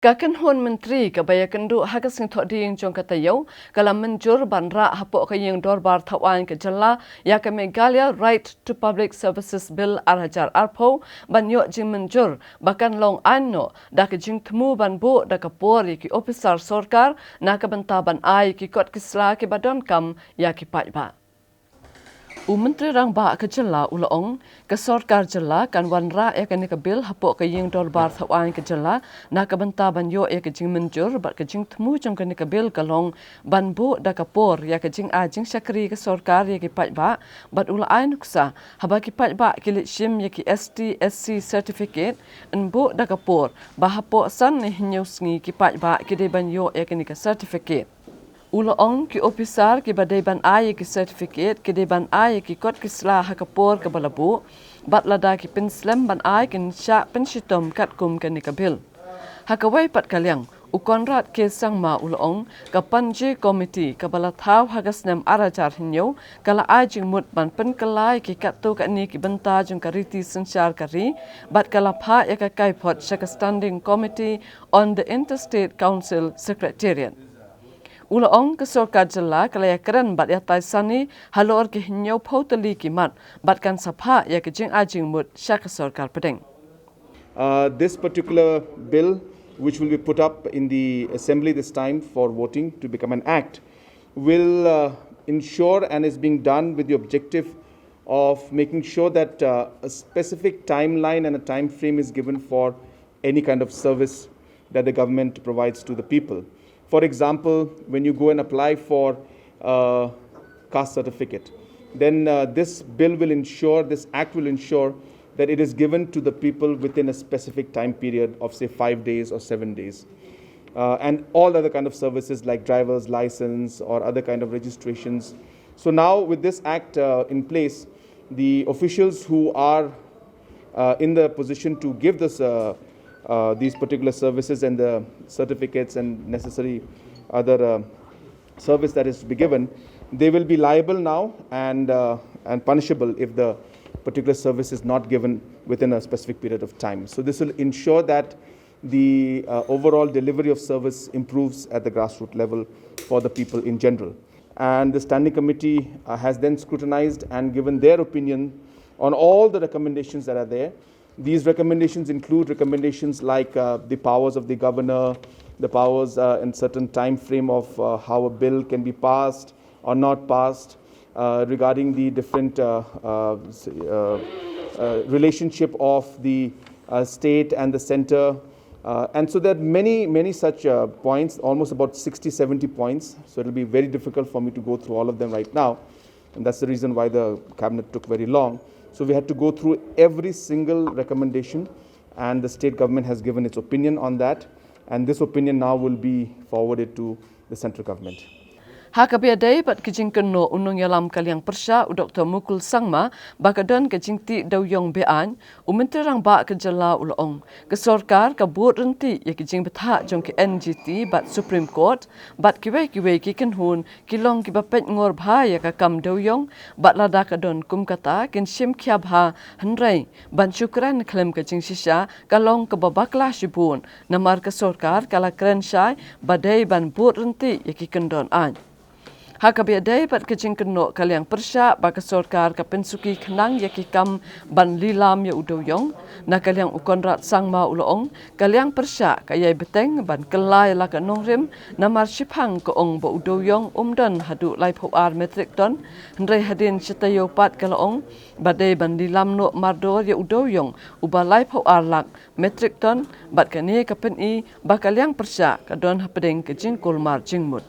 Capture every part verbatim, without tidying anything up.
Ka kynhun myntri kaba ïakynduh ha ka sngewthuh dieng jong ka taïew ka la mynjur ban rah hapoh ka ïing dorbar thaw aiñ ka jylla ïa ka Meghalaya Right to Public Services Bill ar hajar arphew ban ïoh jingmynjur ba kan long aiñ noh da ka jingthmu ban buh da ka por ïa ki ophisar sorkar na ka bynta ban ai ki kot ki sla kiba donkam ïa ki paidbah. U Myntri Rangbah ka jylla u la ong, ka sorkar jylla kan wanrah ïa kane ka bill hapoh ka ïing dorbar thaw aiñ ka jylla na ka bynta ban ïoh ïa ka jingmynjur bad ka jingthmu jong kane ka bill ka long ban buh da ka por ïa ka jingai jingshakri ka sorkar ïa ki paidbah bad u la ai nuksa haba ki paidbah ki leit shim ïa ki S T S C certificate yn buh da ka por ba hapoh san ne hynñiew sngi ki paidbah ki dei ban ïoh ïa kane ka certificate. U la ong ki ophisar kiba dei ban ai ïa ki certificate ki dei ban ai ïa ki kot ki sla ha ka por kaba la buh bad lada ki pynslem ban ai kin shah pynshitom katkum kane ka bill. Ha kawei pat ka liang, u Conrad K Sangma u la ong, ka Panjee Committee kaba la thaw ha ka snem ar hajar hynñiew ka la ai jingmut ban pynkylla ïa ki katto katne ki bynta jong ka riti synshar ka ri bad ka la phah ïa ka kaiphod sha ka Standing Committee on the Interstate Council Secretariat. U la ong ka sorkar jylla ka la ïakren bad ïatai sani halor ki hynñiewphew tylli ki mat bad kan sa phah ïa ka jingai jingmut sha ka sorkar pdeng. Uh, this particular bill, which will be put up in the assembly this time for voting to become an act, will uh, ensure and is being done with the objective of making sure that uh, a specific timeline and a time frame is given for any kind of service that the government provides to the people. For example, when you go and apply for a caste certificate, then uh, this bill will ensure, this act will ensure that it is given to the people within a specific time period of, say, five days or seven days. Uh, and all other kind of services like driver's license or other kind of registrations. So now, with this act uh, in place, the officials who are uh, in the position to give this, uh, uh, these particular services and the certificates and necessary other uh, service that is to be given, they will be liable now and, uh, and punishable if the particular service is not given within a specific period of time. So this will ensure that the uh, overall delivery of service improves at the grassroots level for the people in general. And the standing committee uh, has then scrutinized and given their opinion on all the recommendations that are there. These recommendations include recommendations like uh, the powers of the governor, the powers uh, and certain time frame of uh, how a bill can be passed or not passed, uh, regarding the different uh, uh, s- uh, uh, relationship of the uh, state and the center. Uh, and so there are many, many such uh, points, almost about sixty, seventy points. So it'll be very difficult for me to go through all of them right now. And that's the reason why the cabinet took very long. So we had to go through every single recommendation, and the state government has given its opinion on that. And this opinion now will be forwarded to the central government. Ha kaba ïadei bad ka jingkynnoh u nongïalam ka liang pyrshah u Doktor Mukul Sangma ba ka don ka jingtih dewïong be-aiñ, u Myntri Rangbah ka jylla u la ong, ka sorkar ka bud ryntih ïa ka jingbthah jong ka N G T bad Supreme Court bad kiwei kiwei ki kynhun ki long kiba peit ngor bha ïa ka kam dewïong bad lada ka don kum kata kin shim khia bha, hynrei ban shu kren khlem ka jingshisha ka long kaba bakla shibun, namar ka sorkar ka la kren shai ba dei ban bud ryntih ïa ki kyndon aiñ. Ha kaba ïadei bad ka jingkynnoh ka liang pyrshah ba ka sorkar ka pynsuki khnang ïa ki kam ban lilam ïa u dewïong, na ka liang u Conrad Sangma u la ong, ka liang pyrshah ka ïai bteng ban kylla ïa la ka nongrim, namar shiphang ka ong ba u dewïong um don haduh laiphew ar metric ton, hynrei hadien shi taïew pat ka la ong ba dei ban lilam noh mardor ïa u dewïong uba laiphew ar lak metric ton, bad kane ka pyni ba ka liang pyrshah ka don hapdeng ka jingkulmar jingmut.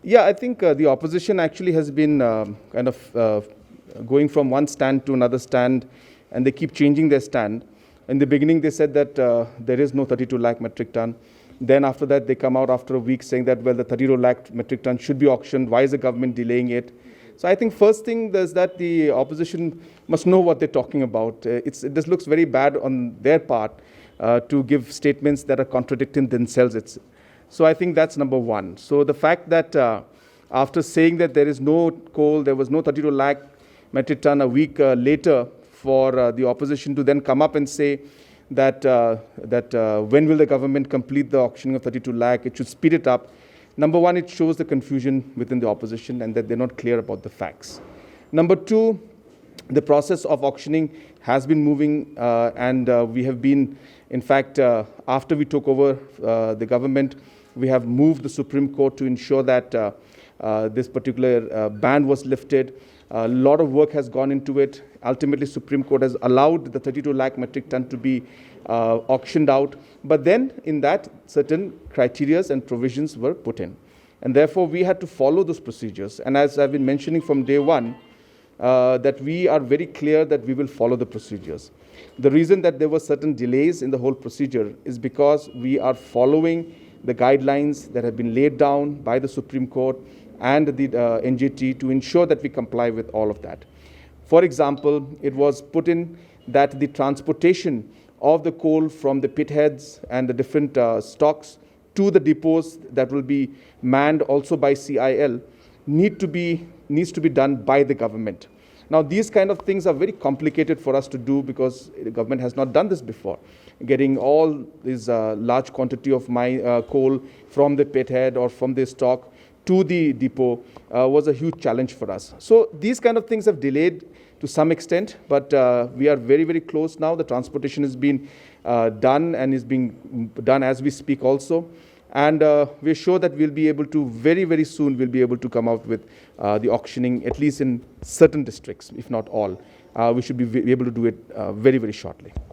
Yeah, I think uh, the opposition actually has been um kind of uh, going from one stand to another stand, and they keep changing their stand. In the beginning, they said that uh, there is no thirty-two lakh metric ton. Then after that, they come out after a week saying that, well, the thirty-two lakh metric ton should be auctioned. Why is the government delaying it? So I think first thing is that the opposition must know what they're talking about. Uh, it's, this looks very bad on their part uh, to give statements that are contradicting themselves. It's, so I think that's number one. So the fact that uh, after saying that there is no coal, there was no thirty-two lakh metric ton a week uh, later for uh, the opposition to then come up and say that uh, that uh, when will the government complete the auctioning of thirty-two lakh? It should speed it up. Number one, it shows the confusion within the opposition and that they're not clear about the facts. Number two, the process of auctioning has been moving, uh, and uh, we have been, in fact, uh, after we took over uh, the government, we have moved the Supreme Court to ensure that uh, uh, this particular uh, ban was lifted. A lot of work has gone into it. Ultimately, Supreme Court has allowed the thirty-two lakh metric ton to be uh, auctioned out. But then, in that, certain criterias and provisions were put in. And therefore, we had to follow those procedures. And as I've been mentioning from day one, uh, that we are very clear that we will follow the procedures. The reason that there were certain delays in the whole procedure is because we are following the guidelines that have been laid down by the Supreme Court and the uh, N G T to ensure that we comply with all of that. For example, it was put in that the transportation of the coal from the pitheads and the different uh, stocks to the depots that will be manned also by C I L need to be needs to be done by the government. Now, these kind of things are very complicated for us to do because the government has not done this before. Getting all this uh, large quantity of my uh, coal from the pithead or from the stock to the depot uh, was a huge challenge for us. So these kind of things have delayed to some extent, but uh, we are very, very close now. The transportation has been uh, done and is being done as we speak also. And uh, we're sure that we'll be able to, very, very soon, we'll be able to come out with uh, the auctioning, at least in certain districts, if not all. Uh, we should be v- able to do it uh, very, very shortly.